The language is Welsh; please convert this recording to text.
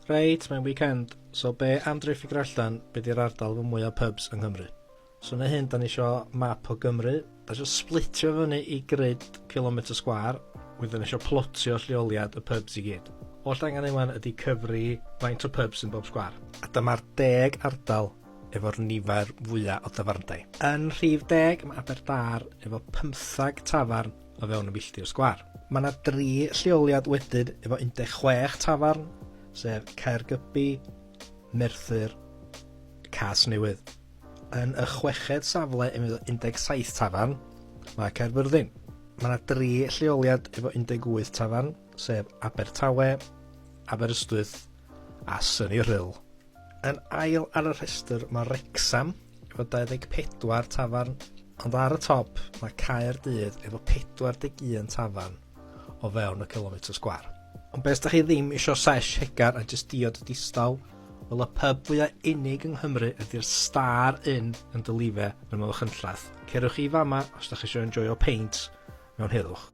Reit, mae'n weekend, so be am drio ffigur allan be di'r ardal efo mwyaf pubs yng Nghymru? So yn hyn, da ni isio map o Gymru, da isio splitio fyny i grid kilometr sgwâr, wedyn isio plotio lleoliad y pubs i gyd. Oll angen ei wan ydy cyfri faint o pubs yn bob sgwâr. A dyma'r 10 ardal efo'r nifer fwyaf o dafarndai. Yn rhif 10 mae Aberdâr efo 15 tafarn o fewn y milltir sgwâr. Mae yna dri lleoliad wedyn efo 16 tafarn, sef Caergybi, Merthyr, Casnewydd. Yn y chweched safle efo 17 tafarn, mae Caerfyrddin. Mae yna dri lleoliad efo 18 tafarn, sef Abertawe, Aberystwyth a Sunny Rhyl. Yn ail ar y rhestr mae Wrecsam efo 24 tafarn, ond ar y top mae Caerdydd efo 41 tafarn o fewn y kilometr sgwâr. Ond be os da chi ddim isio sesh hegar a jyst diod distaw? Wel, y pub fwya unig yng Nghymru ydy'r Star Inn yn Dylife yn ymyl Machynlleth. Cerwch i fama os da chi isio enjoyo peint mewn heddwch.